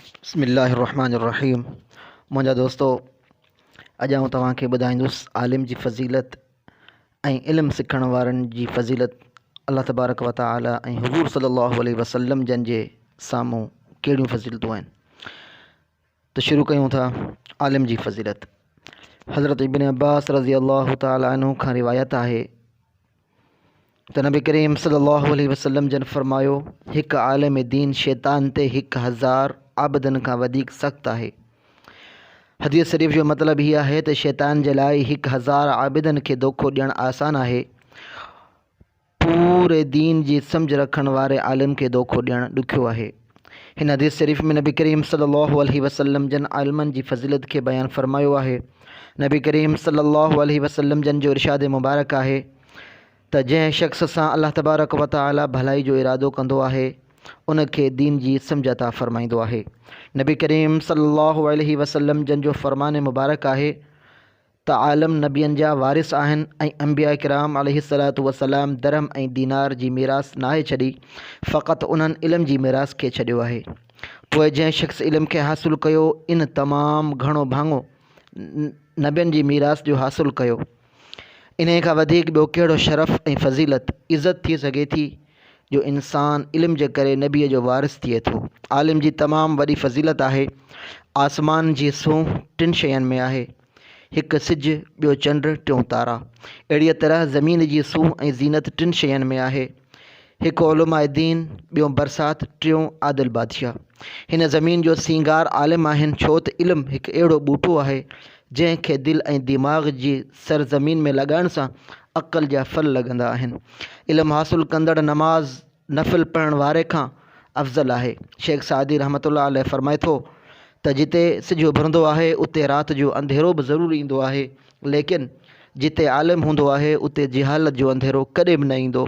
بسم الله الرحمن الرحيم منهنجا دوستو اڄ آئون توهان کي ٻڌائيندس عالم جي فضيلت ۽ علم سکڻ وارن جي فضيلت الله تبارڪ و تعالي ۽ حضور صلي الله عليه وسلم جن جي سامهون ڪهڙيون فضيلتون آهن ته شروع ڪيون ٿا عالم جي فضيلت حضرت ابن عباس رضي الله تعالي عنه کان روايت آهي ته نبي ڪريم صلي الله عليه وسلم جن فرمايو، هڪ عالم دين شيطان تي 1000 عابدن کان وڌيڪ سخت آهي. حديث شريف جو مطلب هي آهي ته شيطان جي لاء 1000 عابدن کي دوکو ڏيڻ آسان آهي، پوري دين جي سمجهه رکڻ واري عالم کي دوکو ڏيڻ ڏکيو آهي. هن حديث شريف ۾ نبي ڪريم صلي الله عليه وسلم جن عالمن جي فضيلت کي بيان فرمايو آهي. نبي ڪريم صلي الله عليه وسلم جن جو ارشاد مبارڪ آهي ته جنهن شخص سان الله تبارڪ و تعالي ڀلائي جو ارادو ڪندو آهي ان کي دين جي سمجهه عطا فرمائيندو آهي. نبي ڪريم صلي الله عليه وسلم جن جو فرمان مبارڪ آهي ته عالم نبين جا وارث آهن ۽ انبياء ڪرام عليه الصلوة والسلام درهم ۽ دينار جي ميراث ناهي ڇڏي فقط انهن علم جي ميراث کي ڇڏيو آهي پوء جنهن شخص علم کي حاصل ڪيو ان تمام گهڻو ڀاڱو نبين جي ميراث جو حاصل ڪيو انهيء کان وڌيڪ ٻيو ڪهڙو شرف ۽ فضيلت، عزت، ٿي سگهي ٿي جو انسان علم جي ڪري نبيء جو وارث ٿئي ٿو. عالم جي تمام وڏي فضيلت آهي. آسمان جي سونهن ٽن شين ۾ آهي. هڪ سج، ٻيو چنڊ، ٽيون تارا. اهڙيء طرح زمين جي سونهن ۽ زينت ٽن شين ۾ آهي. هڪ علماء دين، ٻيو برسات، ٽيون عادل بادشاهه. هن زمين جو سينگار عالم آهن ڇو ته علم هڪ اهڙو ٻوٽو آهي جنهن کي دل ۽ دماغ جي سرزمين ۾ لڳائڻ سان عقل جا ڦل لڳندا آهن. علم حاصل ڪندڙ نماز نفل پڙهڻ واري کان افضل آهي. شيخ سعدي رحمة الله عليه فرمائي ٿو ته جتي سج اڀرندو آهي اتي رات جو انڌيرو به ضرور ايندو آهي ليڪن جتي عالم هوندو آهي اتي جهالت جو انڌيرو ڪڏهن به نه ايندو.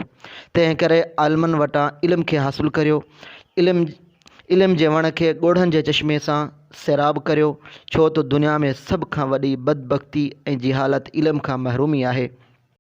تنهن ڪري عالمن وٽان علم کي حاصل ڪريو. علم علم جي وڻ کي ڳوڙهن جي چشمي سان سيراب ڪريو، ڇو ته دنيا ۾ سڀ کان وڏي بدبختي ۽ جهالت علم کان محرومي آهي.